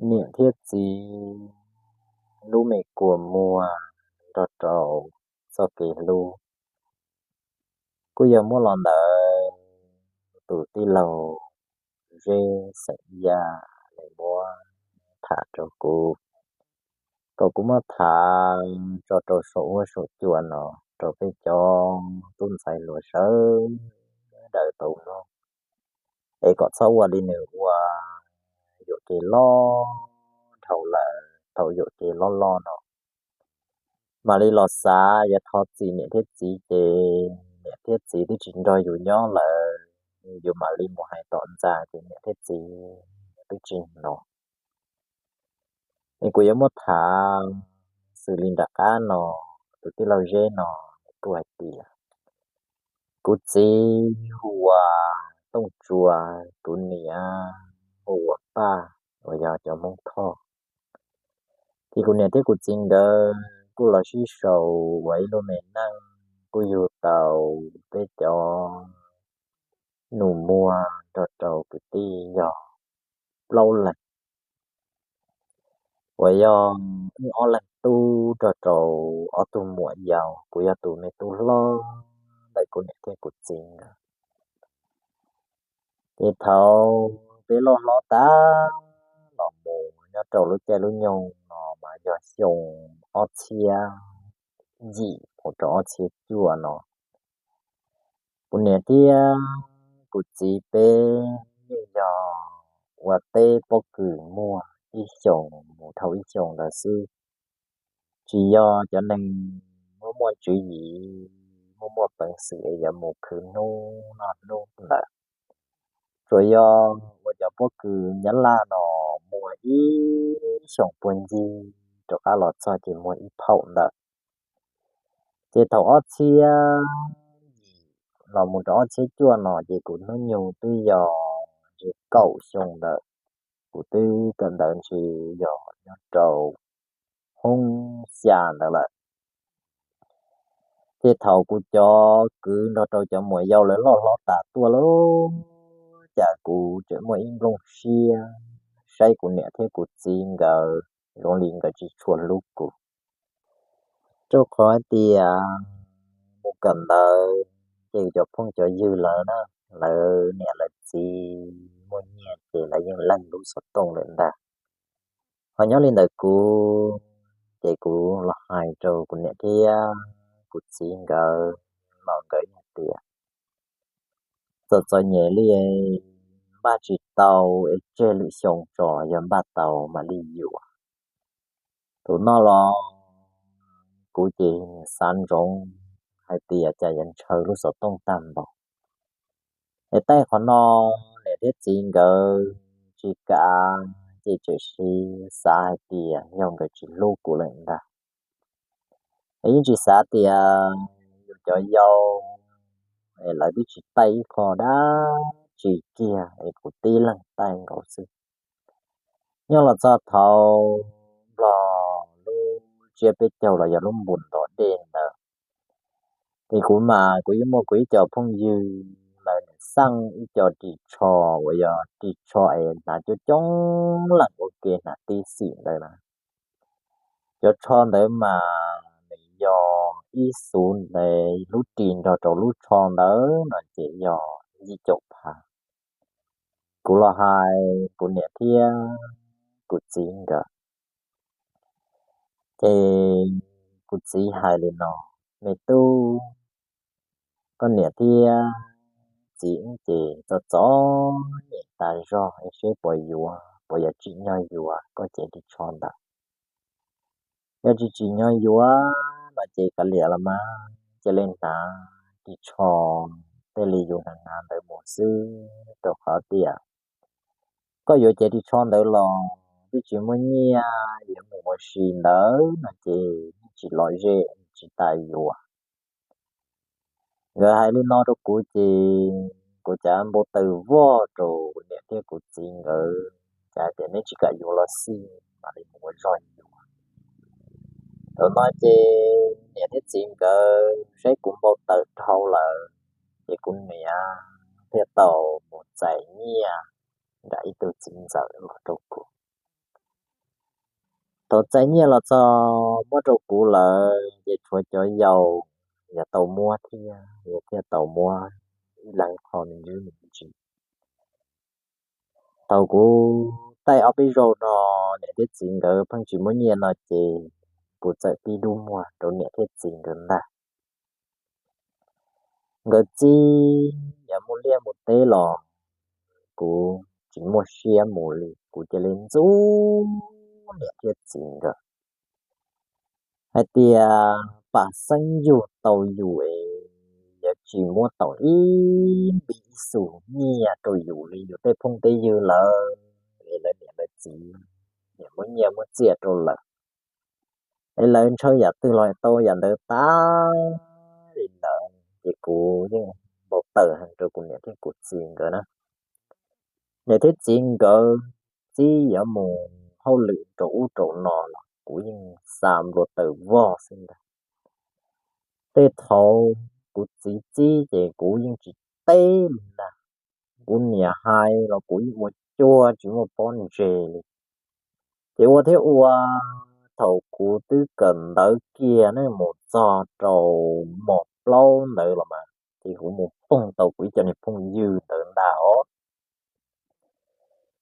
Niam thiab txiv lub me kua muag nrog rau txoj kev hlub kuj yog muab los ntawm tus tij laug Zeb xeem Yaj, nws muab tham rau kuv, kom kuv muab tham tso rau saum huab saum cua no rau peb cov tub ntxhais hluas sawv daws tau mloog, es kom txhob ua li nws ua yuam kev loj dhau lawm. Thaum yuam kev loj loj no mam li los xav yuav thov txim niam thiab txiv, ces niam thiab txiv twb tsis nrog yus nyob lawm, yus mam li mus hais tom ntxa ces niam thiab txiv twb tsis hnov. Es kuv yuav muab tham xws li nram qab no, tus tij laug Zeb no kuj hais tias, kuv txiv hu ua Tooj Tsua, kuv niam hu ua Paj, uas yog cov Hmoob Thoj. Ces kuv niam thiab kuv txiv nkawd kuj los sib sau ua ib lub me neej, kuj yug tau peb cov nus muag nrog rau kwv tij yog plaub leeg, uas yog wb ob leeg tub nrog rau ob tug muam yau. Kuv yog tus me tub hlob ntawm kuv niam thiab kuv txiv nkawd. Ces thaum peb loj hlob tas los mus nyob rau lub caij lub nyoog no mas yog xyoo ob txhiab yim mus rau ob txhiab cuaj no, kuv niam thiab kuv txiv peb yeej yog ua teb pob kws muag ib xyoos mus dhau ib xyoos ntawd xwb. Tsis yog cov neeg muaj muaj tswv yim, muaj muaj peev xwm es yuav mus khwv hnub noj hnub ntawd. Tsuas yog ua cov pob kws Nyab Laj no muag ib xyoos puag ncig rov qab los txog ces muag ib phaum ntawd. Ces thaum ob txhiab yim los mus rau ob txhiab cuaj no ces kuv hnub nyoog twb yog ntshe kaum xyoo ntawd, kuv twb kawm ntawv ntshe yog nyob rau hoob xya ntawd lawm. Ces thaum kuv cov kwv nrog rau cov muam yau lawv loj hlob tas tuaj lawm, cas kuv tseem muaj ib nplooj siab saib kuv niam thiab kuv txiv nkawd zoo li nkawd tsis tshua hlub kuv. Rau qhov hais tias mus kawm ntawv ces cov phooj cov ywg lawv na, lawv niam lawv txiv muaj nyiaj ces lawv yeej leeg lub xov tooj lawm ntag. Ho nyob li ntawm kuv, ces kuv los hais rau kuv niam thiab kuv txiv nkawd los nkawd yeej tias, txom txom nyem li, npaj tsis tau, es tseg lwm xyoo tso, yog npaj tau mam li yuav. Thaum no los kuv ces xav ntsoov hais tias cas yuav ntshaw lub xov tooj tag npaum. Es tej qhov no niam thiab txiv nkawd tsis kam, ces tseem xav hais tias yog nkawd tsis hlub kuv lawm ntag. Es yeej tsis xav tias yus cov yau es lawv twb tsis taij ib qho dab tsi kiag es kuv tib leeg taij nkaus xwb. Nyob los txog thaum Nplog lub tsiab peb caug los yog lub npus ntov dej ntawd, ces kuv mas kuv yeej muaj kuv ib co phooj ywg, lawv niam xeeb ib co ris tsho uas yog ris tsho es hnav coob coob leej ua ke hnav tib xim ntawd na. Cov tsho ntawd mas nws yog ib xuv ntawd lub ris nrog rau lub tsho ntawd no ces yog yim caum phav. Kuv los hais kuv niam thiab kuv txiv nkawd, ces kuv txiv hais li no, me tub, koj niam thiab txiv wb ces txom txom nyem tas zog, seb puas yuav, puas yuav tsim nyog yuav koj cev ris tsho ntawd. Yog tsis tsim nyog yuav no ces kav liam los mas, cia li hnav ris tsho tej li yus hnav hnav ntawd mus xwb, rau qhov tias koj yuav cev ris tsho ntawd los twb tsis muaj nyiaj yuav mus ua si ntawd no ces yeej tsis lom zem, tsis tas yuav. Nkawd hais li no rau kuv ces kuv cav npau taws vog rau kuv niam thiab kuv txiv nkawd, cav tias neb tsis kam yuav los xij, mam li mus ua zog yuav. Thaum no ces niam thiab txiv nkawd saib kuv npau taws dhau lawm, ces kuv niam thiaj tau mus txais nyiaj nram ib tug txiv ntxawm los rau kuv. Tau txais nyiaj los txog muab rau kuv lawm ces tshuav cov yaus yuav tau muab thiab, yuav thiaj tau muab ib leeg qho me ntsis me ntsis. Thaum kuv taij ob peb zaug no, niam thiab txiv nkawd pheej tsis muab nyiaj no ces kuv txawm tib dub muag rau niam thiab txiv nkawd ntag. Nkawd txib yuav mus liaj mus teb los kuv tsis muaj siab mus li, kuv cia li ntxub niam thiab txiv nkawd hais tias pam xeeb yug tau yus es yuav tsis muab tau ib npib ib xus nyiaj rau yus li, yus tej phooj tej ywg lawm es lawv niam lawv txiv niam muab nyiaj muab txiaj rau lawm es lawv ntshaw yam twg los tau yam ntawd tas li ntawd ces kuv yeej npau taws heev rau kuv niam thiab kuv txiv nkawd na. Niam thiab txiv nkawd txib yuav mus hauj lwm rau ub rau no los kuv yeej xa npau taws vog xwb ntag. Tej thaum kuv txiv txib ces kuv yeej tsis teb li ntag. Kuv niam hais los kuv yeej ua cuag tsis muaj pob ntseg li. Ces ua thiab ua, thaum kuv twb kawm ntawv kiag ne mus txog rau mos plaub ntawd los mas ces kuv mus poob tau kuv ib co niag phooj ywg ntawd ntag os.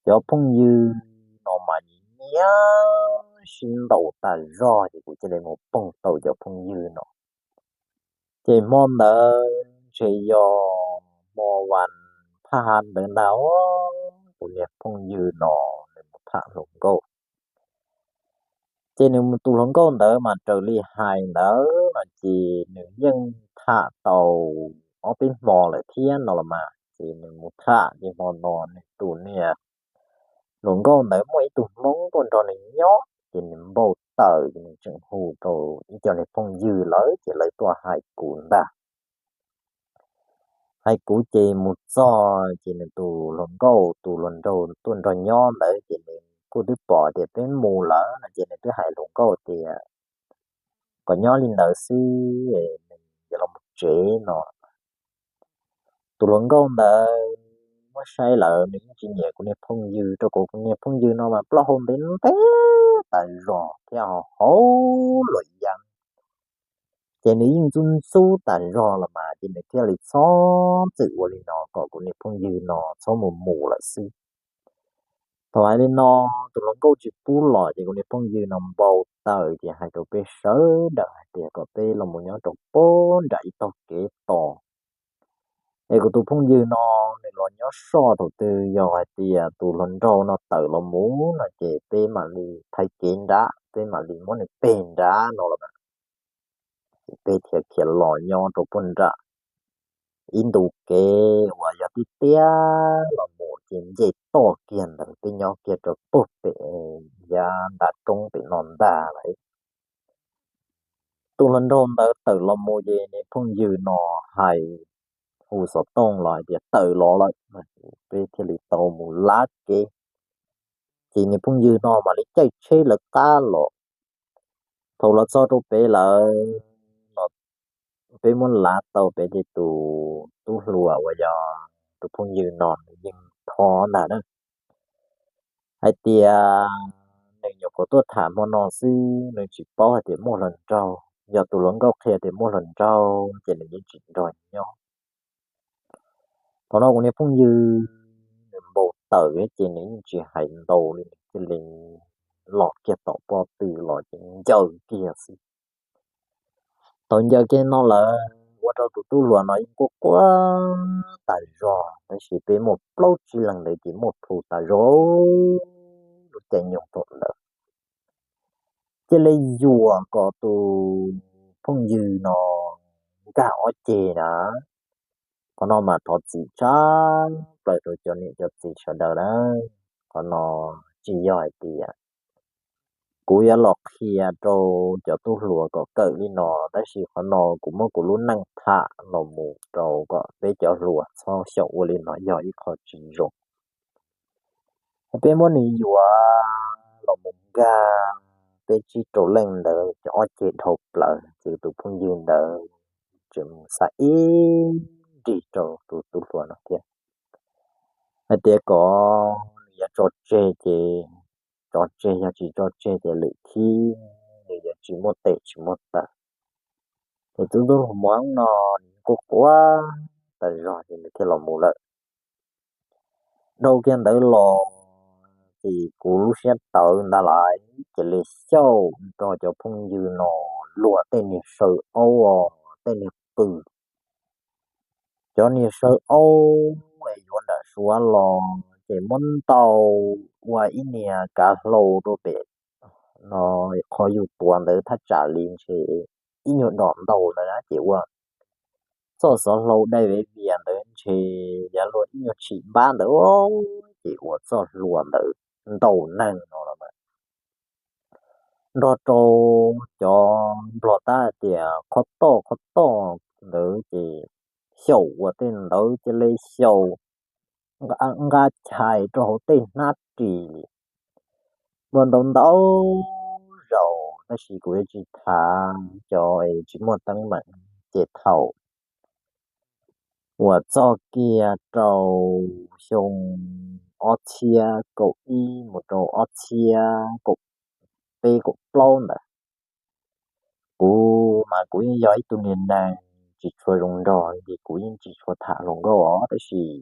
Cov phooj ywg no mas nyiam nyiam sib ntaus tas zog ces kuv cia li mus poob tau cov phooj ywg no. Ces hmo ntawd ntshe yog hmo vas thaj ntawd ntag os, kuv niag phooj ywg no nws mus tham hluas nkauj. Ces nws tus hluas nkauj ntawd mas raws li hais ntawd no ces nws yeej tham tau ob peb hmo lawm thiab no los mas ces nws mus tham ces hmo no nws tus niag hluas nkauj ntawd muaj ib tug hmoob tuaj nrog nws nyob ces nws npau taws ces nws tseem hu rau ib co niag phooj ywg lawm ces lawv tuaj hais kuv ntag. Hais kuv ces mus txog ces nws tus hluas nkauj tus hluas nraug tuaj nrog nyob ntawd ces nws kuj twb pom tias peb mus lawm no ces nws twb hais hluas nkauj tias kom nyob li ntawd xwb, nws yuav los mus tsev no. Tus hluas nkauj ntawd muab saib lawm nws yeej tsis nyiam kuv niag phooj ywg rau kuv, kuv niag phooj ywg no mas plaub hau ntev ntev tas zog thiab ho hauv luam yeeb. Ces nws yeej ntxub ntxub tas zog los mas ces nws thiaj li txhob txwm ua li no kom kuv niag phooj ywg no txhob mus mus lawm xwb. Thaum hais li no tus hluas nkauj tsis pub los ces kuv niag phooj ywg no npau taws ces hais rau peb sawv daws hais tias kom peb los mus nyob rau puag nram ib tog kev tos. Es kuv tus phooj ywg no nws los nyob soj, thaum twg yog hais tias tus hluas nraug no tawm los mus no ces peb mam li thaiv kev nrad, peb mam li muab nws peg nrad no los mas. Ces peb thiaj khiav los nyob rau puag nram ib ntu kev uas yog tiaj tiaj los mus ces nce toj kiag ntawd, peb nyob kiag rau puag pem yav nram roob pem no ntag lawm. Tus hluas nraug ntawd tawm los mus ces niag phooj ywg no hais hu xov tooj los hais tias tawm los lawm, peb thiaj li tau mus lav kev. Ces niag phooj ywg no mam li caij tsheb lawv qab los. Thaum los txog rau pem lawm, peb muab lav tau pem ces tus tub hluas uas yog tus phooj ywg no nws yeej thov ntag na, hais tias nws nyuam qhuav tuaj tham hmo no xwb, nws tsis paub hais tias muaj hluas nraug, yog tus hluas nkauj qhia tias muaj hluas nraug ces nws yeej tsis nrog nyob. Thaum no kuv niag phooj ywg nws npau taws ces nws yeej tsis hais ntau li, nws cia li los kiag tom pob tw los ces ncaws kiag xwb. Thaum ncaws kiag no lawm ua rau tus tub hluas no yeej quaj quaj tas zog, tab sis peb muaj plaub tsib leeg ntawd ces muaj plhu tas zog lub caij nyoog thaum ntawd. Cia li yuam kom tus phooj ywg no nkag ob ceg na. Qhov no mas thov txim tshaj plaws rau cov niam cov txiv sawv daws na. Qhov no tsis yog hais tias kuv yuav los qhia rau cov tub hluas kom kawm li no, tab sis qhov no kuv muab kuv lub neej tham los mus rau kom peb cov hluas txhob xyaum ua li no, yog ib qho tsis zoo. Peb muab nws yuam los mus nkag peb tsib rau leej ntawd ces ob ceg dhau plaws ces tus phooj ywg ntawd tseem mus xa ib nrig rau tus tub hluas no thiab, hais tias kom nws yuav tso tseg ces tso tseg, yog tsis tso tseg ces lwm khib nws yuav tsis muaj tes tsis muaj taw. Ces tub tub hluas muab no nws quaj quaj tas zog ces nws thiaj los mus lawm. Dhau kiag ntawd los ces kuv lub siab tawv ntag lauj, ces li xyaum nrog cov phooj ywg no luag tej niag saw aub os, tej niag qws. Cov niag saw aub es yuav nram suav los ces muab ntaus ua ib niag kav hlau rau pem no, qhov yus tuav ntawd thaj tsam li ntshe ib nyuag dom ntau ntawd na, ces ua txoj xov hlau dai viav vias ntawd ntshe yav luag ib nyuag tshim npab ntawd, ces ua txoj hlua ntawd ntaus neeg no los mas nrog rau cov nplog tab hais tias qhov toj qhov toj ntawd ces xyaum ua tej ntawd cia li xyaum nqa chais rau hauv tej hnab ris li. Muaj ntau ntau zaus tab sis kuv yuav tsis tham cov es tsis muaj teeb meem. Ces thaum uas txog kiag rau xyoo ob txhiab kaum ib mus rau ob txhiab kaum peb kaum plaub ntawd, kuv mas kuv yeej yog ib tug niag neeg tsis tshua zoo nraug li, kuv yeej tsis tshua tham hluas nkauj os, tab sis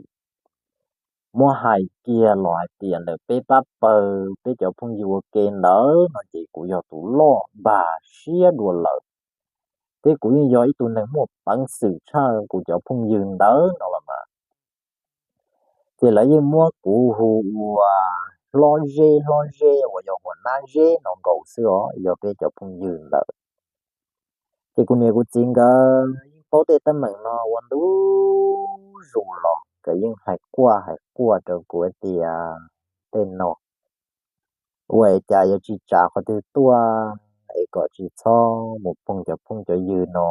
muab hais kiag los hais tias ntawm peb pab pawg peb cov phooj ywg ua ke ntawd no ces kuv yog tus loj npag siab dua lawm, thiab kuv yeej yog ib tug neeg muaj peev xwm tshaj kuv cov phooj ywg ntawd no los mas. Ces lawv yeej muab kuv hu ua hlob zeb, hlob zeb uas yog huas nab zeb no nkaus xwb os, yog peb cov phooj ywg ntawd. Ces kuv niam kuv txiv nkawd yeej paub tej teeb meem no ua ntu zus los nkawd yeej hais quaj hais quaj rau kuv hais tias tej no ua es cas yuav tsis tsav qhov twg tuaj es kom tsis txhob mus phooj cov phooj cov ywg no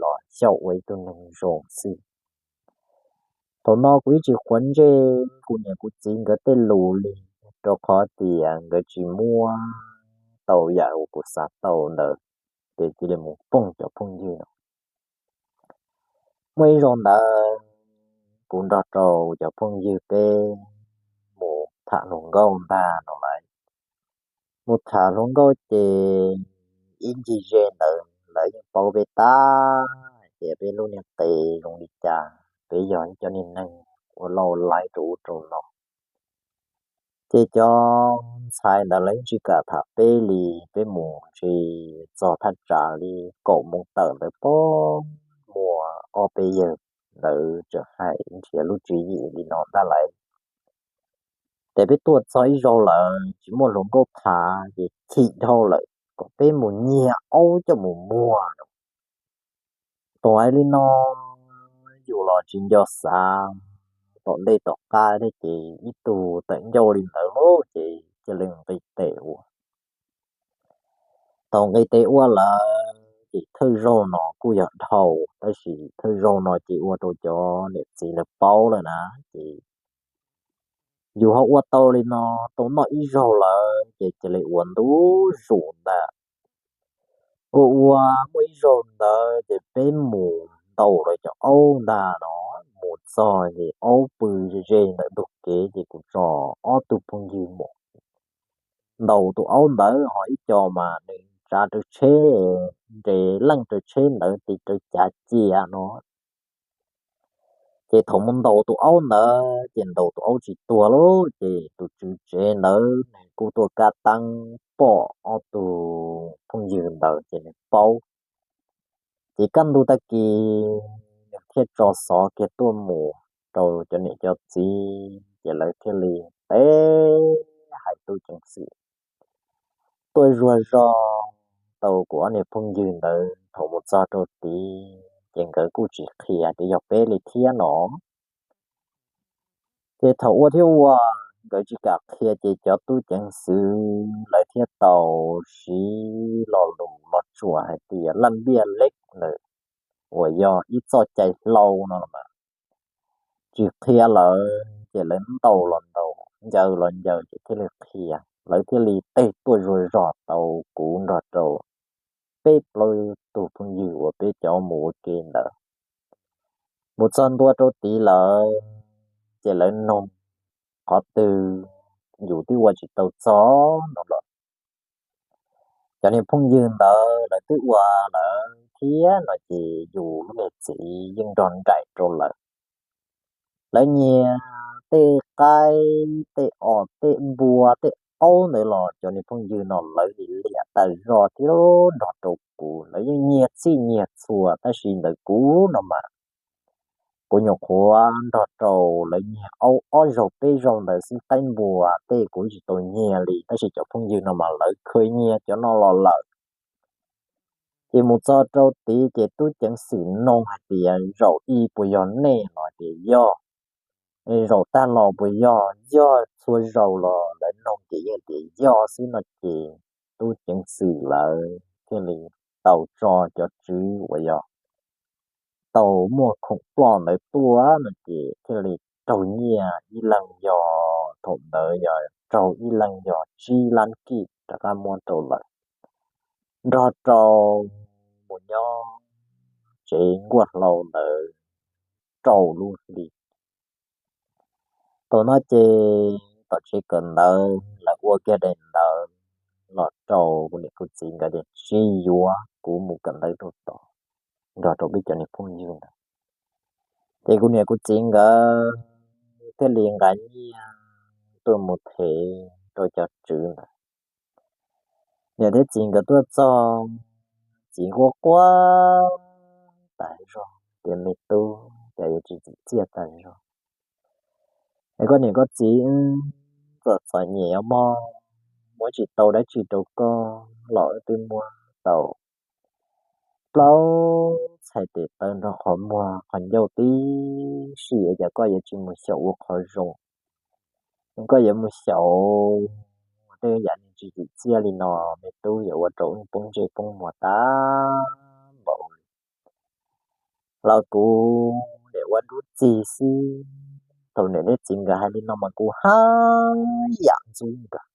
los xyaum ua ib tug neeg zoo xwb. Thaum no kuv yeej tsis quav ntsej kuv niam kuv txiv nkawd tej lus li, rau qhov tias nkawd tsis muab tau yam uas kuv xav tau ntawd, ces cia li mus phooj cov phooj ywg no. Muaj ib zaug ntawd kuv nrog rau cov phooj ywg peb mus tham hluas nkauj ntag no lawm. Mus tham hluas nkauj ces ib ncig ze ntawd lawv yeej paub peb tab, ces peb lub niag qe zoo li cas, peb yog ib cov niag neeg ua laj ua laiv rau ub rau no. Ces cov ntxhais ntawd lawv yeej tsis kam tham peb li, peb mus ntshe txog thaj tsam li kaum moos tawm ntawd pog muaj ob peb yawg ntawd tseem hais nrhiav lub tswv yim li no ntag lauj. Ces peb tuaj txog ib zaug lawm tsis muaj hluas nkauj tham ces chim dhau lawm kom peb mus nyiag aub coj mus muag no. Thaum hais li no yus los tsis nco xav tom ntej tom qab thiab ces ib tug tawm ncauj li ntawd lawm ces cia li nqis tes ua. Thaum nqis tes ua lawm ces thawj zaug no kuj yog dhau, tab sis thawj zaug no ces ua rau cov niam txiv lawv paub lawm na, ces yus ho ua tau li no tau noj ib zaug lawm ces cia li ua ntu zus ntag. Ua ua muaj ib zaug ntawd ces peb mus ntaus lawv cov aub ntag no, mus txog ces aub pw ze ze ntawm ntug kev ces kuv tso ob tug phooj ywg mus ntaus tus aub ntawd, ho ib co mas nws tsav raws tsheb, nres leej raws tsheb ntawd tis raws cav cia no. Ces thaum mus ntaus tus aub ntawd ces ntaus tus aub tsis tuag lauj, ces tus tswv tsev ntawd nws kuj tuaj kab teeb pom ob tug phooj ywg ntawd ces nws paub. Ces kaj ntug tag kis nws thiaj tso xov kiag tuaj mus rau cov niam cov txiv ces lawv thiaj li teb hais tub ceev xwm tuaj zuag zog tau kuv ob niag phooj ywg ntawd. Thaum mus txog rau tid ces nkawd kuj tsis qhia tias yog peb li thiab no. Ces thaum ua thiab ua, nkawd tsis kam qhia ces cov tub ceev xwm lawv thiaj tau siv lo lus los tsuas hais tias laj npiaj leb ntawd uas yog ib txoj cai hlau no los mas tsis qhia lawm ces lawv ntaus los ntaus, ncaws los ncaws ces thiaj li qhia. Lawv thiaj li teg tuaj zuag zog tau kuv nrog rau peb plaub tug phooj ywg uas peb cov mus ua ke ntawd. Mus txog ntua rau tid lawm ces lawv nug qhov twg yus twb ua tsis tau txog no los cov niag phooj ywg ntawd lawv twb ua lawm thiab no ces yus lub niag txiv yeej nrog nraim rau lawv. Lawv nyiag tej qaib, tej os, tej npua, tej qaub ntawd los cov niag phooj ywg no lawv li liam tawm zog thiab nrog rau kuv, lawv yeej nyiag txhij nyiag txhua, tab sis ntawd kuv no mas kuv nyuam qhuav nrog rau lawv nyiag aub ob zaug peb zaug ntawd xwb, qaib npua tej kuv tsis tau nyiag li, tab sis cov phooj ywg no mas lawv khaws nyiag cov no los lawm. Ces mus txog rau tid ces tub ceev xwm nug hais tias zaum ib puas yog nej no tias yog, zaum tag los puas yog, yog txhua zaus los lawv nug ces yeej tias yog xwb no ces tub ceev xwm lawv thiaj li tau tso cov tswv uas yog tau muaj khoom ploj ntawd tuaj no ces thiaj li raug nyiaj ib leeg yog, thaum ntawd yog raug ib leeg yog tsib lab kij rov qab muab rau lawm, nrog rau mus nyob tsev nkuaj hlau ntawd rau lub hli. Thaum no ces tom tsev kawm ntawv lawv ua kiag daim ntawv los rau kuv niam kuv txiv nkawd tias tsis yuav, kuv mus kawm ntawv rau tod nrog rau peb cov niag phooj ywg ntawd. Ces kuv niam kuv txiv nkawd thiaj li nqa nyiaj tuaj mus them rau cov tswv ntawd. Niam thiab txiv nkawd tuaj txog, txiv quaj quaj tas zog tias me tub, cas yuav tsis tsim txiaj tas zog. Es koj niam koj txiv wb txom txom nyem os mog, muab tsis tau dab tsi rau koj los wb twb muab tau plaub txhais tes taw nrog qhov muag qhov ncauj tib si, es cas koj yuav tsis mus xyaum ua qhov zoo, koj yuav mus xyaum tej yam tsis tsim txiaj li no, me tub, yuav ua rau wb poob ntsej poob muag tag npaum li. Los kuv niam ua dub txig xwb. Thaum niam thiab txiv nkawd hais li no mas kuv haj yam ntxub nkawd.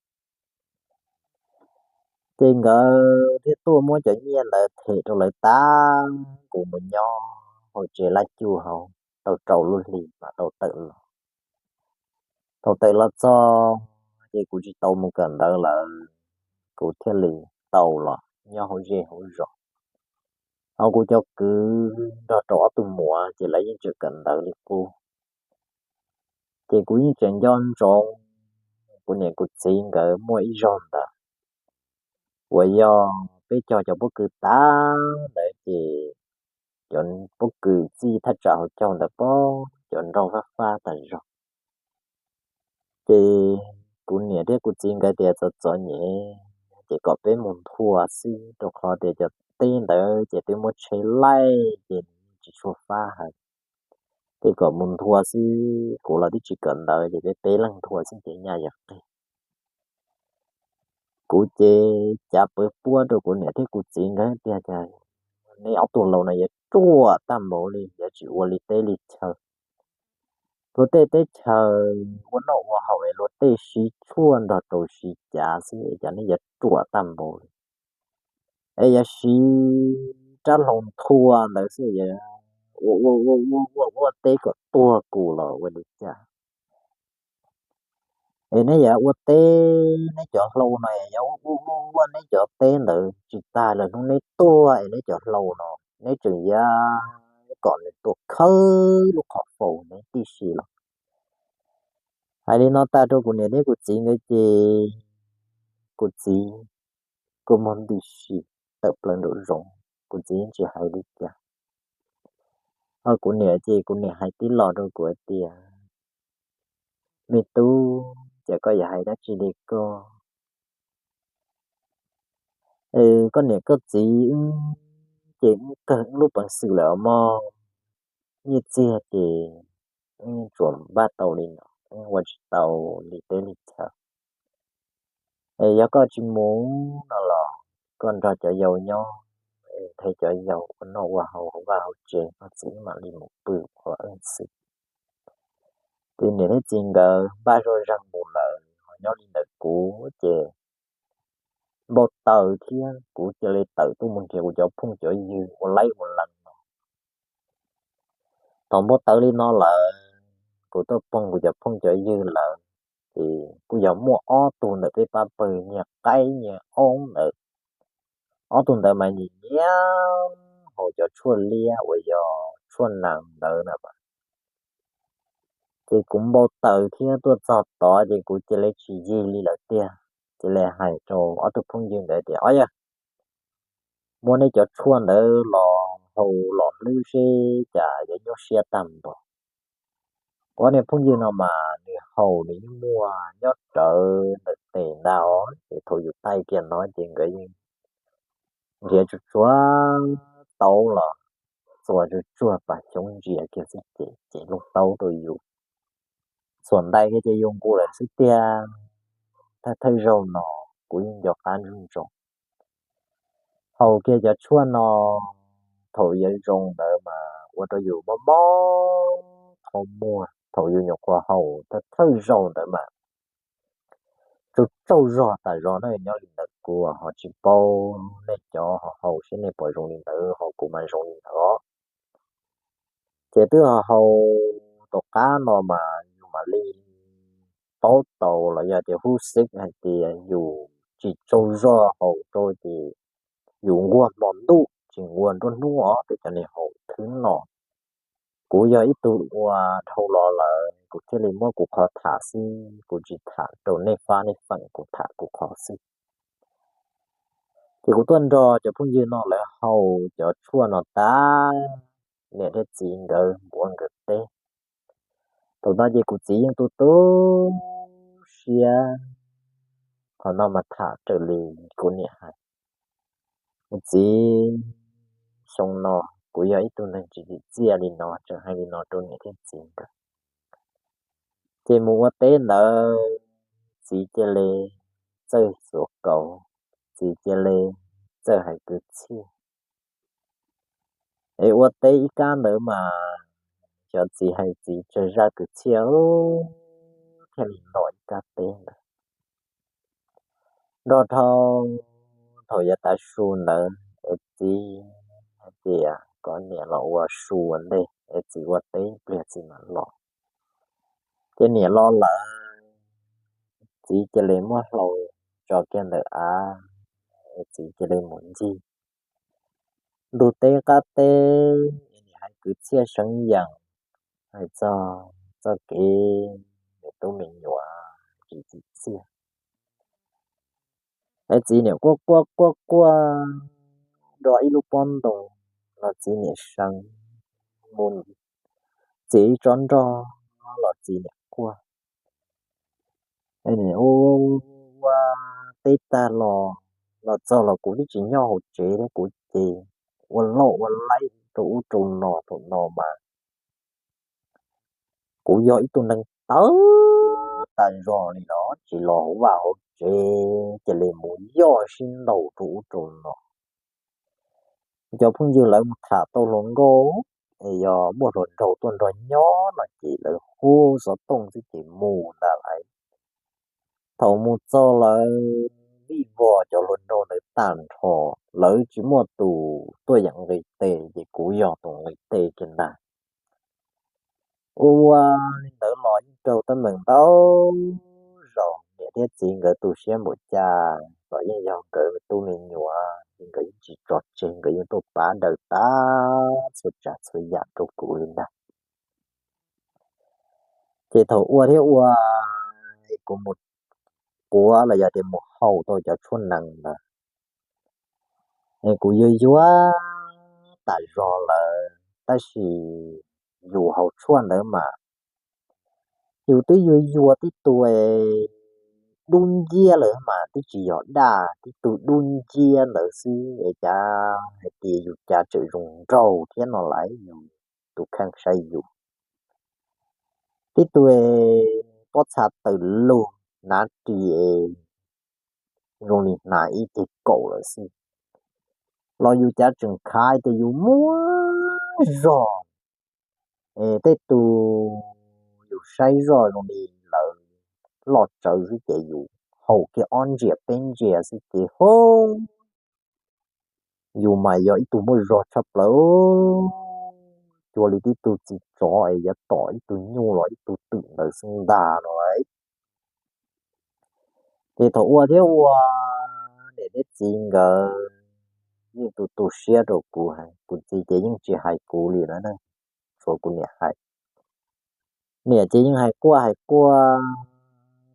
Ces nkawd thiaj tuaj muab cov nyiaj ntawd them rau lawv tag, kuv mus nyob hauv tsev laj cuj hauv tau rau lub hlis mas tau tawm los. Thaum tawm los txog ces kuv tsis tau mus kawm ntawv lawm, kuv thiaj li tau los nyob hauv zej hauv zos. Ho kuv cov kwv nrog rau ob tug muam ces lawv yeej tseem kawm ntawv li qub. Ces kuv yeej tseem nco ntsoov kuv niam kuv txiv nkawd muaj ib zaug ntawd uas yog peb cog cov pob kws tas ntawd ces cov pob kws txij thaj tsam hauv caug ntawd pob cov nroj fab fab tas zog. Ces kuv niam thiab kuv txiv nkawd tias txom txom nyem ces kom peb mus nthua xwb, rau qhov tias cov teb ntawd ces twb muab tsheb laij ces tsis tshua fab heev. Ces kom mus nthua xwb, kuv los twb tsis kawm ntawv ces peb peb leeg nthua xwb ces nyaj yog qig. Kuv ces cav pawv puab rau kuv niam thiab kuv txiv nkawd tias, cas neb ob tug laus no yuav ruam tag npaum li, yuav tsis ua li teb li chaw. Luag tej teb chaws ua noj ua haus es luag tej siv tshuaj nrog rau siv cav xwb es cas neb yuav ruam tag npaum li, es yuav siv rab hlau nthua ntawd xwb, ua ua ua ua ua ua teb kom tuag kuv los ua li cas. Es neb yuav ua teb, neb cov hlau no yuav ua ua ua neb cov teb ntawd tsis tas lawm hnub neb tuag es neb cov hlau no neb tseem yuav kom nws tuaj khawb lub qhov faus neb tib si los. Hais li no tag rau kuv niam thiab kuv txiv nkawd ces kuv txiv kua muag ntws si tawm plaws nraum zoov, kuv txiv yeej tsis hais li cas. Ho kuv niam ces kuv niam hais tib los rau kuv hais tias, me tub, cas koj yuav hais dab tsi li koj? Koj niam koj txiv wb ces wb kawg wb lub peev xwm lawm os mog. Nyiaj txiag ces wb tsuas npaj tau li no, wb ua tsis tau li teb li chaw. Es yog koj tsis mus no los koj nrog cov yau nyob, nrog cov yau ua noj ua haus hauv vaj hauv tsev, koj txiv mam li mus pw ua wb xwb. Ces niam thiab txiv nkawd npaj zoj zeeg mus lawm, ho nyob li ntawm kuv ces npau taws thiab, kuv cia li tawm tuaj mus nrhiav kuv cov phooj cov ywg ua laib ua lees no. Thaum npau taws li no lawm, kuv tuaj pom kuv cov phooj cov ywg lawm, ces kuj yog muaj ob tug ntawm peb pab pawg nyiag qaib nyiag oob ntawd. Ob tug ntawd mas nyiam nyiam haus cov tshuaj liab uas yog tshuaj nees ntawd na. Ces kuv npau taws thiab tuaj txog tod ces kuv cia li tsis yig li lawm tiag, cia li hais rau ob tug phooj ywg ntawd tias, Ob yawg, muab nej cov tshuaj ntawd los haus los hlwb seb cas yuav nyuaj siab tag npaum. Ob niag phooj ywg no mas nws haus nws yeej muaj nyob rawv ntawm tes ntag os, ces thaum yus taij kiag no ces nkawd yeej nrhiav tsuag tsuag taub los txua tsuag tsuag pas xyoob ntsia kiag xwb ces ces lub taub rau yus txhuam ntais kiag ces yus nqus lawm xwb tiag. Thawj thawj zaug no kuv yeej nco qab ntsoov ntsoov. Haus kiag cov tshuaj no thaum yuav zoo ntawd mas ua rau yus mob mob qhov muag, thaum yus nyuam qhuav haus thawj thawj zaug ntawd mas tsaug tsaug zog tas zog na. Nyob li ntawd kuv ho tsis paub nej cov ho haus seb nej puas zoo li ntawd, ho kuv mas zoo li ntawd os. Ces twb ho haus tom qab no mas yus mam li paub tau los yog tias hub xib hais tias yus tsis tsaug zog haus rau ces yus nquag hmo ntuj tsis nquag nruab hnub os. Peb cov neeg haus thwb no, kuv yog ib tug ua dhau los lawm kuv thiaj li muab kuv qhov tham xwb, kuv tsis tham rau nej fab nej feem, kuv tham kuv qhov xwb. Ces kuv tuaj nrog cov phooj ywg no lawv haus cov tshuaj no tag, niam thiab txiv nkawd npuav nkawd teb. Thaum no ces kuv txiv yeej tu tu siab. Qhov no mas tham raws li kuv niam hais. Kuv txiv, xyoo no kuv yog ib tug neeg tsis tsim txiaj li no tseem hais li no rau niam thiab txiv nkawd. Ces mus ua teb ntawd, txiv cia li txawj xuav kauv, txiv cia li txawj hais kwv txhiaj. Es ua teb ib kab ntawd mas xyov txiv hais txiv tsawg zaj kwv txhiaj thiaj li nto ib kab teb ntawd. Nrog dhau thaum yav tav su ntawd es txiv hais tias kom niam los ua su ua ntej es txiv ua teb ib pliag txiv mam los. Ces niam los lawm, txiv cia li muab hlau tso kiag ntawm av, es txiv cia li mus ncig ntug teb qab teb, es niam hais kwv txhiaj seev yees, hais txog txoj kev me tub me nyuam tsis tsim txiaj. Es txiv niam quaj quaj quaj quaj nrog ib lub pob ntoo los txiv niam seev, mus txiav ib tsob nroj los txiv niam quaj. Ua teb tag los, los txog los kuv twb tsis nyob hauv tsev thiab, kuv ces ua loj ua laib rau ub rau no. Thaum no mas kuv yog ib tug neeg tawv tas zog li no, tsis los hauv vaj hauv tsev, cia li mus yoj sib ntaus rau ub rau no. Cov phooj ywg lawv mus tham tau hluas nkauj, es yog muaj hluas nraug tuaj nrog nyob no ces lawv hu xov tooj xwb ces mus ntag lauj. Thaum mus txog lawv vij vog cov hluas nraug ntawd tag nrho, lawv tsis muaj tus tuaj yeem nqis tes ces kuv yog tus nqis tes kiag ntag. Ua ua li ntawd los yeej raug teeb meem ntau zaus, niam thiab txiv nkawd tu siab npaum cas los yeej yog nkawd tub me nyuam, nkawd yeej tsis tso tseg, nkawd yeej tuaj pab daws tas txhua tsav txhua yam rau kuv li ntag. Ces thaum ua thiab ua, kuv mus quav los yog tias mus haus tau cov tshuaj nees ntawd, kuv yuav yuav tas zog lawm, tab sis yus haus tshuaj ntawd mas yus twb yuav yuav tib tug dub nciab lawm mas twb tsis yog daj, tib tug dub nciab ntawd xwb es cas hais tias yus cas tseem zoo nraug thiab no lauj, yus tus kheej saib yus. Tib tug pob txha tawm lug hnav ris es zoo li hnav ib ceg kaum lawm xwb, los yus cas tseem khav tias yus muaj zog. Tej tus yus saib zoj zoo li lawv loj tsawv xwb ces yus haus kiag ob ntsiav peb ntsiav xwb ces hu, yus mas yog ib tug muaj zog tshaj plaws, cuag li tib tug txiv tsov es yuav tom ib tug nyuj los ib tug twm ntawd xwb ntag no. Ces thaum ua thiab ua, niam thiab txiv nkawd yeej tu tu siab rau kuv, kuv txiv ces yeej tsis hais kuv li na, tsuav kuv niam hais. Niam ces yeej hais quaj hais quaj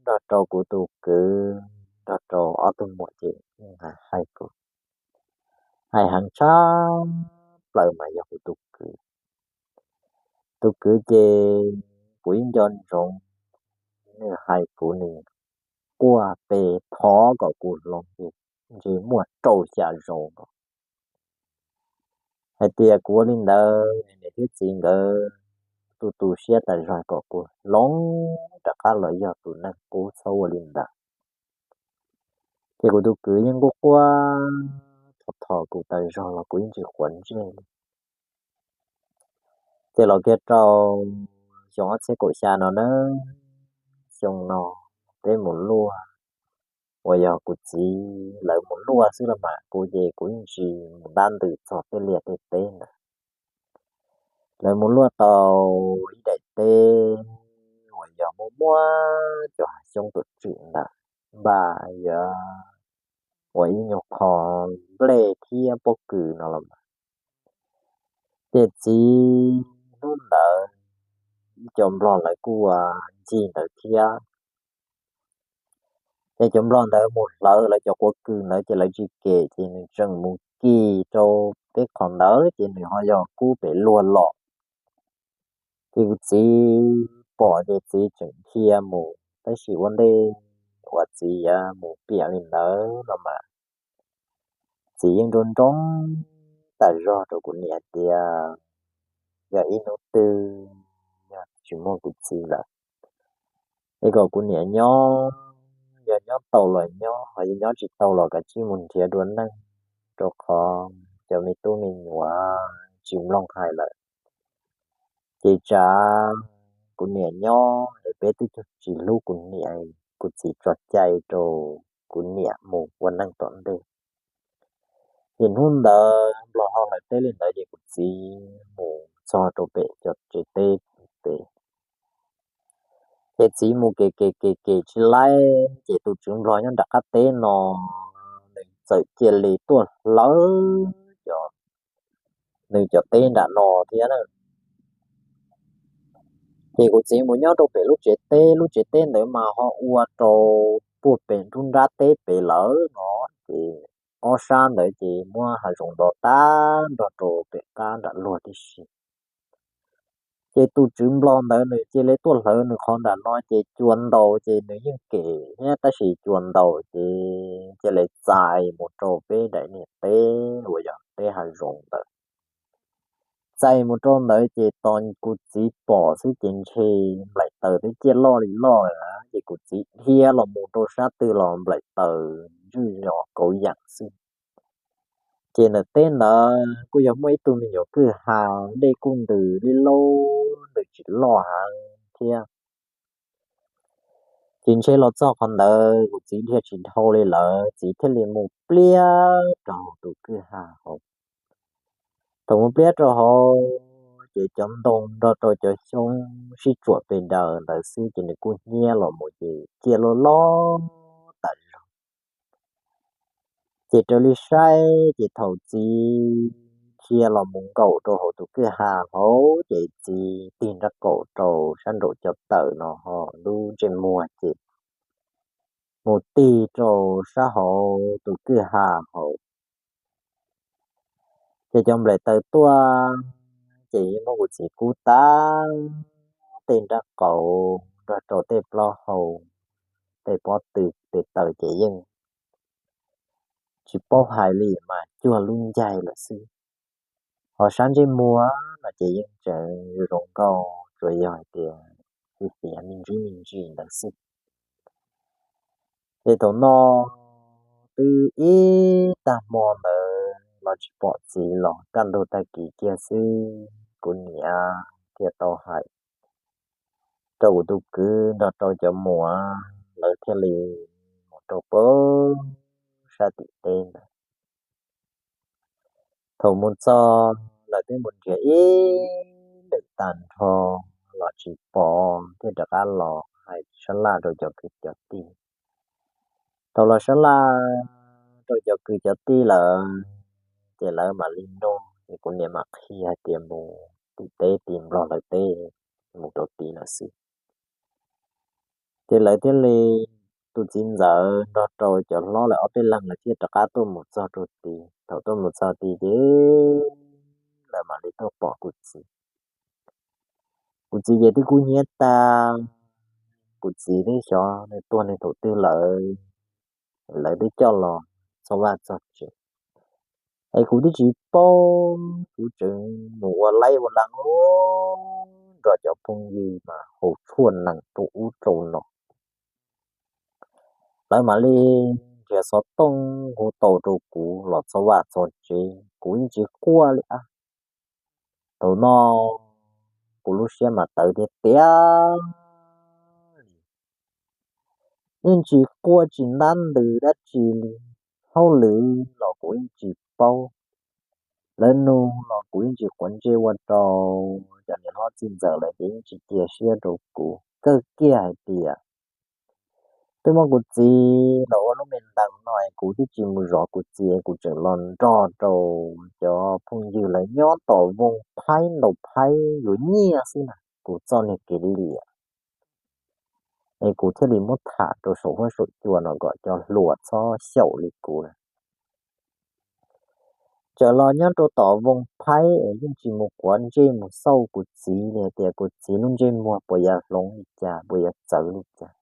nrog rau kuv tus kwv, nrog rau ob tug muam ces yeej hais kuv, hais heev tshaj plaws mas yog kuv tus kwv. Tus kwv ces kuv ib nco ntsoov nws hais kuv, nws quaj pes thov kom kuv hloov, ntshe muaj rau xya zaus nkaus. Hais tias kuv ua li ntawd niam thiab txiv nkawd tu tu siab tas zog kom kuv hloov rov qab los yog tus neeg qub, txhob ua li ntawd. Ces kuv tus kwv yeej quaj quaj thov thov kuv tas zog los kuv yeej tsis quav ntsej li. Ces los kiag rau xyoo ob txhiab kaum xya no na, xyoo no peb mus luaj, uas yog kuv txiv lawv mus luaj xwb los mas kuv ces kuv yeej tsis mus dab ntws txog tej liaj tej teb ntawd. Lawv mus luaj tau ib daim teb uas yog muaj muaj cov hav xyoob tuam tswm ntawd, npaj yuav ua ib nyuag qho nplej thiab pob kws no los mas. Ces txiv hnub ntawd ib co nplog lawv kuj ua ncig ntawd thiab. Ces cov nplog ntawd mus hlawv lawv cov quav kws ntawd ces lawv tsis kem, ces nws tseem mus kis rau peb qhov ntawd ces nws ho yog kub pem luag los. Ces kuv txiv pom ces txiv tseem dhia mus, tab sis ua ntej uas txiv yuav mus piam li ntawd no mas txiv yeej nroo nroo tas zog rau kuv niam tias yog ib hnub twg yog tsis muaj kuv txiv lawm, es kom kuv niam nyob, yog nyob tau los nyob, ho yog nyob tsis tau los kav tsij mus nrhiav dua neej, rau qhov cov me tub me nyuam tsis mloog hais lawm. Ces tsam kuv niam nyob es peb twb tsis hlub kuv niam, kuv txiv tso cai rau kuv niam mus ua neej tom ntej. Ces hnub ntawd nplog ho lawv teb li ntawd ces kuv txiv mus txog rau pem cov tsev teb pem. Ces txiv mus kem kem kem kem tsis laib, ces tus tswv nplog nyob nram qab teb no nws txawm cia li tuaj hlawv cov, nws cov teb nram no thiab na. Ces kuv txiv mus nyob rau pem lub tsev teb, lub tsev teb ntawd mas ho ua rau puag pem nruab nrab teb pem lawm no, ces ob sab ntawd ces muab hav zoov ntaus tag nrho rau pem qab nram luag tib si. Ces tus tswv nplog ntawd nws cia li tuaj hlawv nws qhov nram no ces cua ntaus ces nws yeej kem thiab, tab sis cua ntaus ces cia li txais mus rau peb daim niag teb uas yog teb hav zoov ntawd. Txais mus rau ntawd ces tos kuv txiv pom xwb ces ntshe nplaim taws twb ciaj loj li loj lawm, ces kuv txiv dhia los mus rau sab twg los nplaim taws ntswj zos kauv yeem xwb. Ces ntawm teb ntawd kuj yog muaj ib tug me nyuam kwj ha, dej kuj ntws li lauj, ntws tsis loj heev thiab. Ces ntshe los txog qhov ntawd kuv txiv dhia tsis dhau li lawm, txiv thiaj li mus pliab rau hauv tus kwj ha hauv. Thaum mus pliab rau hauv ces cov ntoo nrog rau cov xyoob sib tsuam pes daws ntawd xwb ces nws kuj hnyiab los mus ces ciaj loj loj tas zog. Ces raws li saib ces thaum txiv dhia los mus nkaum rau hauv tus kwj ha hauv ces txiv tig nraub qaum rau sab nraum cov tawm no ho lub ntsej muag ces mus tig rau sab hauv tus kwj ha hauv. Ces cov nplaim taws tuaj ces muab kuv txiv kub tag tej nraub qaum nrog rau tej plaub hau, tej pob tw, tej taws ces yeej tsis paub hais li mas cuag lub ncaig lawm xwb. Ho sab ntsej muag no ces yeej tseem zoo nkauj, tsuas yog hais tias xiav me ntsis me ntsis ntawd xwb. Ces thaum no twb ib tag hmo ntawd los tsis pom txiv los kaj ntug tag kis kiag xwb, kuv niam thiaj tau hais rau kuv tus kwv nrog rau cov muam, lawv thiaj li mus rau pem sab tim teb ntawd. Thaum mus txog lawv twb mus nrhiav ib lwm tag nrho los tsis pom, thiaj rov qab los hais sab laj rau cov kwv cov tij. Thaum los sab laj rau cov kwv cov tij lawm, ces lawv mam li nug, ces kuv niam mam qhia hais tias mus tim teb tim Nplog lawv teb, mus rau tid lawm xwb. Ces lawv thiaj li, tus txiv ntxawm nrog rau cov hlob lawv ob peb leeg lawv thiaj rov qab tuaj mus txog rau tid. Thaum tuaj mus txog tid ces lawv mam li tuaj pom kuv txiv. Kuv txiv ces twb kub hnyiab tag, kuv txiv twb xyov nws tuag nws thaum twg lawm, lawv twb coj los txog vaj txog tsev. Es kuv twb tsis paub, kuv tseem mus ua laib ua leeb nrog cov phooj ywg mas haus tshuaj nees rau ub rau no. Lawv mam li nrhiav xov tooj hu tau rau kuv los txog vaj txog tsev, kuv yeej tsis quaj li a. Thaum no kuv lub siab mas tawv tiag tiag li, yeej tsis quaj tsis ntab ntws dab tsi li. Hauj lwm los kuv yeej tsis paub, lawv nug los kuv yeej tsis quav ntsej ua rau. Cov niam hlob txiv ntxawm lawv ces yeej tsis cia siab rau kuv, kawg kiag hais tias twb muab kuv txiv los ua lub me ntees no es kuv twb tsis mus zov kuv txiv, kuv tseem los nrog rau cov phooj ywg lawv nyob tom Voos Phaib ntaus phaib yuav nyiaj xwb na. Kuv txoj niag kev liam, es kuv thiaj li muab tham rau saum huab saum cua no kom cov hluas txhob xyaum li kuv. Txawm los nyob rau tom Voos Phaib es yeej tsis mus quav ntsej mus xauj kuv txiv li hais tias kuv txiv lub ntsej muag puas yuav hloov li cas, puas yuav txawv li cas.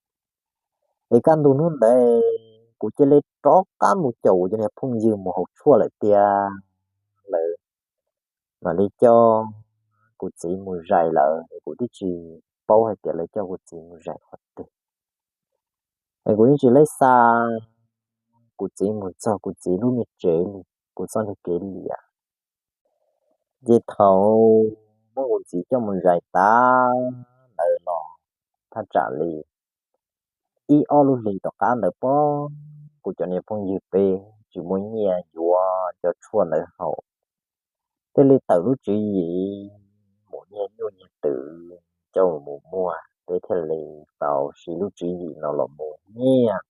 Es kaj ntug hnub ntawd kuv cia li rov qab mus caum cov niag phooj ywg mus haus tshuaj lawm tiag. Lawv mam li coj kuv txiv mus zais lawm, es kuv twb tsis paub hais tias lawv coj kuv txiv mus zais qhov twg. Es kuv yeej tsis laib xa kuv txiv mus txog kuv txiv lub me tsev li, kuv txoj niag kev liam. Ces thaum muab kuv txiv coj mus zais tas ntawd los thaj tsam li ib ob lub hlis tom qab ntawd pob, kuv cov niag phooj ywg peb tsis muaj nyiaj yuav cov tshuaj ntawd haus, thiaj li tawm lub tswv yim mus nyiag nyuj nyiag twm coj mus muag, peb thiaj li tau siv lub tswv yim no los mus nyiag.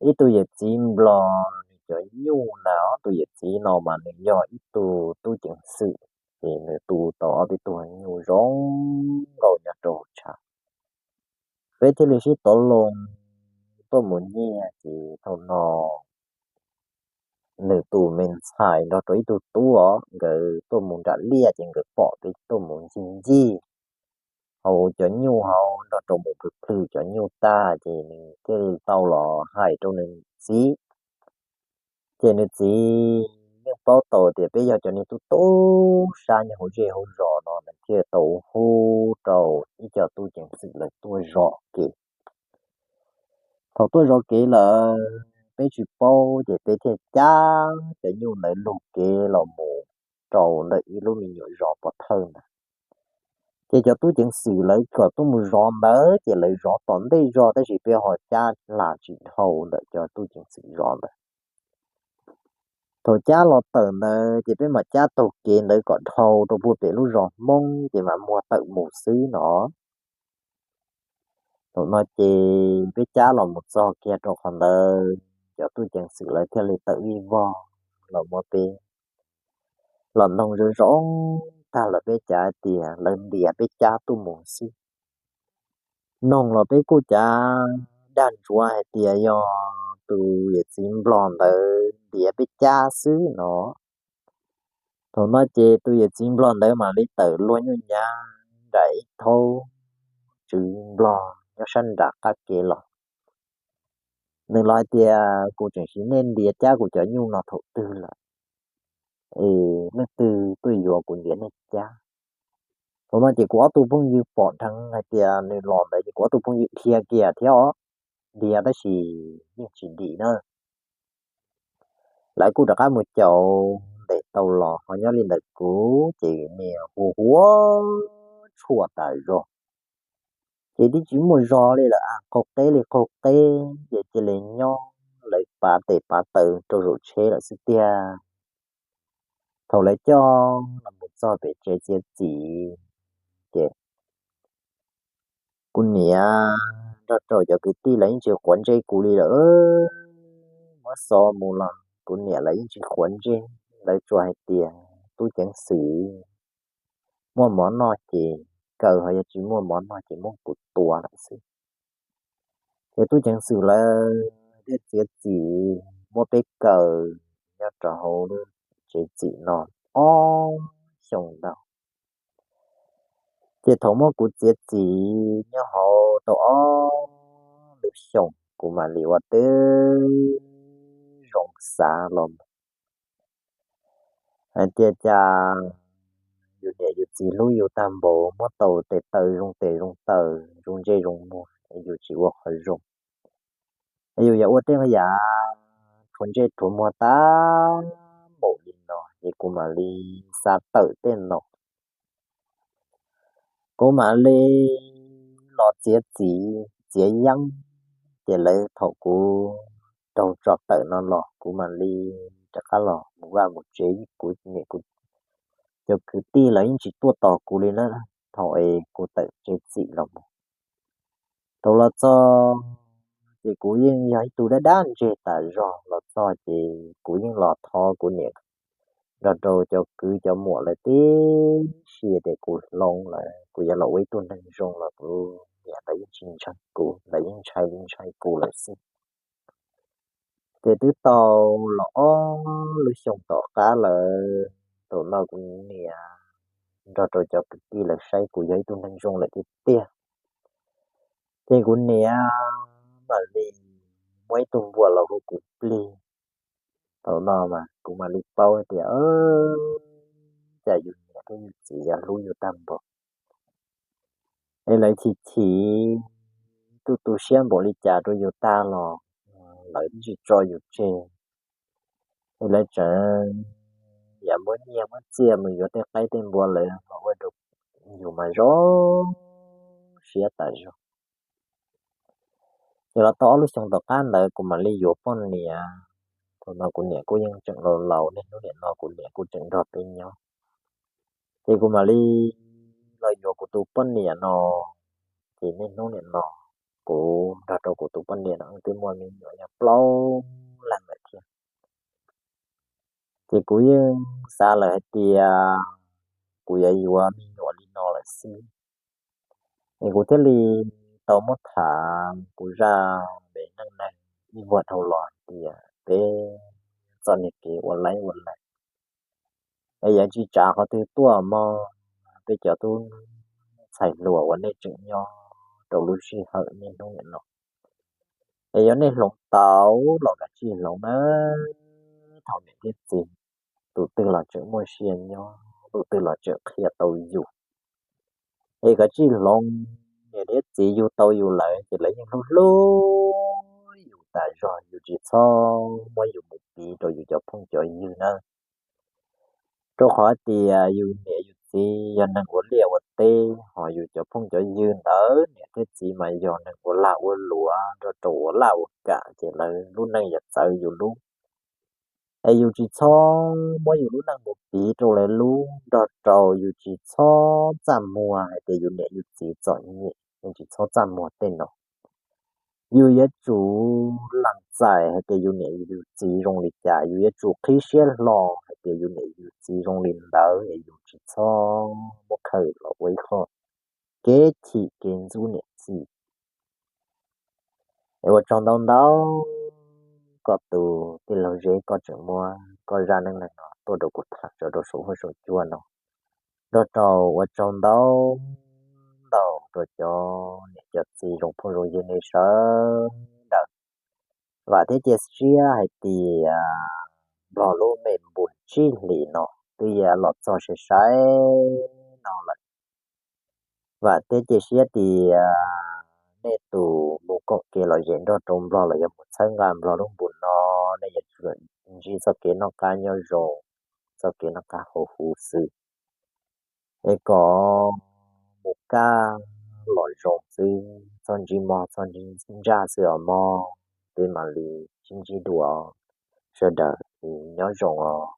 Ib tug yawm txiv Nplog nws cov nyuj na, ob tug yawm txiv no mas nws yog ib tug tub ceev xwm, ces nws tu tau ob peb tug nyuj zoo nkauj nyob rau hauv tshav. Peb thiaj li sib tov loo tuaj mus nyiag, ces thaum no nws tus me ntxhais nrog rau ib tug tub os, nkawd tuaj mus nram liaj ces nkawd pom peb tuaj mus ncig ncig hauv cov nyuj hauv nrog rau mus plhws plhws cov nyuj tag, ces nws thiaj li tau los hais rau nws txiv. Ces nws txiv yeej paub tau tias peb yog cov niag tub tub sab nyob hauv zej hauv zos no, nws thiaj tau hu rau ib co tub ceev xwm lawv tuaj zov kev. Thaum tuaj zov kev lawm peb tsis paub, ces peb thiaj cab cov nyuj ntawd lug kev los mus rau ntawm ib lub me nyuam zos pov thawj ntawd. Ces cov tub ceev xwm lawv kom tuaj mus zov ntawd ces lawv zov tom ntej zos, tab sis peb ho cab hla tsis dhau ntawm cov tub ceev xwm zov ntawd. Thaum cab los tawm ntawd ces peb mam cab taug kev ntawd kom dhau rau puag pem lub zos Hmoob ces mam muag tawm mus xwb no. Thaum no ces peb cab los mus txog kiag rau qhov ntawd, cov tub ceev xwm lawv thiaj li tawm vij vog los muab peb los noog zoo zoo tag los peb cav hais tias lawv ntiav peb cab tuaj mus xwb. Noog los peb kuj cav dag ntsuav hais tias yog tus yawm txiv Nplog ntawd ntiav peb cab xwb no. Thaum no ces tus yawm txiv Nplog ntawd mam li tawm luag nyuj nyav nram ib thaub tswv Nplog nyob sab nram qab kev los. Nws los hais tias kuv tseem siv nej ntiav cab kuv cov nyuj no thaum twg lawm, es leej twg tuaj yuav kuv ntiav nej cab. Thaum no ces kuv ob tug phooj ywg pom dheev hais tias nws los ntawd ces kuv ob tug phooj ywg dhia kiag thiab os, dhia tab sis yeej tsis dim na. Lawv kuj rov qab mus caum ntes tau los ho nyob li ntawm kuv ces niag hu huav tshuaj tas zog. Ces twb tsis muaj zog li lawm, qaug qeb li qaug qeb ces cia li nyob lawv pav tes pav taw rau zaum tsheb lawm xwb tiag. Thaum lawv coj los mus txog pem tsev txiav txim ces kuv niam nrog rau cov kwv tij lawv yeej tsis quav ntsej kuv li lawm. Muab xov mus los kuv niam lawv yeej tsis quav ntsej, lawv tsuas hais tias tub ceev xwm muaj mov noj ces kaw, ho yog tsis muaj mov noj ces muab kuv tua lawm xwb. Ces tub ceev xwm lawv thiaj txiav txim muab peb kaw nyob rau hauv lub tsev txim no ob xyoos ntau. Ces thaum muab kuv txiav txim nyob hauv tau ob lub xyoos, kuv mam li ua tib zoo xav los hais tias cas yus niam yus txiv hlub yus tag npaum, muab tau tes taw zoo tes zoo taw, zoo ntsej zoo muag, yus tsis ua qhov zoo, yus yog ua tej yam rhuav ntsej rhuav muag tag npaum li no, ces kuv mam li xav tawm tej no. Kuv mam li los txiav txim txiav yeeb, ces lawv thaum kuv raug tso tawm no los kuv mam li rov qab los mus vaj mus tsev, kuv niam kuv cov kwv tij lawv yeej tsis tuaj tos kuv li na. Thaum es kuv tawm tsev txim los mus, thaum los txog ces kuv yeej yog ib tug dab dab ntseg tas zog, los txog ces kuv yeej los thov kuv niam nrog rau cov kwv cov muam lawv tib si tias kuv hloov lawm, kuv yuav los ua ib tug neeg zoo los kuv niam lawv yeej tsis ntseeg kuv, lawv yeej ntshai li ntshai kuv lawm xwb. Ces twb tau los ob lub xyoos tom qab lawm, thaum no kuv niam nrog rau cov kwv tij lawv saib kuv yog ib tug neeg zoo lawm tiag tiag, ces kuv niam mam li muab ib tug npua los hu kuv plig. Thaum no mas kuv mam li paub tias cas yus niam thiab yus txiv yuav hlub yus tag npaum. Es lawv chim chim, tu tu siab npaum li cas rau yus tag los lawv tsis tso yus tseg. Es lawv tseem yuav muab nyiaj muab txiaj mus yuav tej qaib tej npua lawv los ua rau yus mas zoo siab tas zog. Ces los tau ob lub xyoos tom qab ntawd kuv mam li yuav poj niam. Thaum no kuv niam kuj yeej tseem laus laus, niaj hnub nim no kuv niam kuj tseem nrog peb nyob. Ces kuv mam li los yuav kuv tus poj niam no, ces niaj hnub nim no kuv nrog rau kuv tus poj niam no twb muaj me nyuam yog plaub leeg lawm thiab. Ces kuv yeej xav lawm hais tias kuv yuav yuav me nyuam li no lawm xwb. Es kuv thiaj li tau muab tham kuv zaj me neej neeg ib vuag dhau los hais tias peb txoj niag kev ua laib ua laim es yuav tsis tsav qhov twg tuaj mog. Peb cov tub ntxhais hluas uas nej tseem nyob rau lub sij hawm niaj hnub nim no, es yog nej hloov tau los kav tsij hloov na. Thaum niam thiab txiv tus twg los tseem muaj sia nyob, tus twg los tseem qhia tau yus, es kav tsij hloov. Niam thiab txiv yug tau yus lawm ces lawv yeej hlub hlub yus tas zog, yus tsis txhob muab yus mus piv rau yus cov phooj cov ywg na. Rau qhov tias yus niam yus txiv yog neeg ua liaj ua teb, ho yus cov phooj cov ywg ntawd niam thiab txiv mas yog neeg ua lag ua luam nrog rau ua laj ua kam, ces lawv lub neej yog txawv yus lub. Es yus tsis txhob muab yus lub neej mus piv rau lawv lub, nrog rau yus tsis txhob txaj muag hais tias yus niam yus txiv txom nyem, yus tsis txhob txaj muag tej no. Yus yuav tsum lees txais hais tias yus niam yus txiv zoo li cas, yus yuav tsum qhib siab hlo hais tias yus niam yus txiv zoo li ntawd, es yus tsis txhob muab khaws los ua ib qho kev chim kev ntxub niam txiv. Es ua tsaug ntau ntau koj tus tij laug Zeb, koj tseem muab koj zaj neej neeg no tuaj rau kuv tham tso rau saum huab saum cua no, nrog rau ua tsaug ntau ntau rau cov niam cov txiv zoo phooj zoo ywg nej sawv daws. Vam thiab cia siab hais tias Nplog lub me npun tsib hlis no twb yuav los txog sai sai no lawm. Vam thiab cia siab tias nej tus mus koom kev lom zem nrog rau Nplog los yog mus txhawb nqa Nplog lub npun no, nej yuav tsum ntsib txoj kev noj qab nyob zoo, txoj kev noj qab haus huv xwb. Es kom mus kaj los zoo xwb, txhob ntsib mog, txhob ntsib ntsaj xwb os mog. Peb mam li sib ntsib dua, sawv daws nyob zoo os.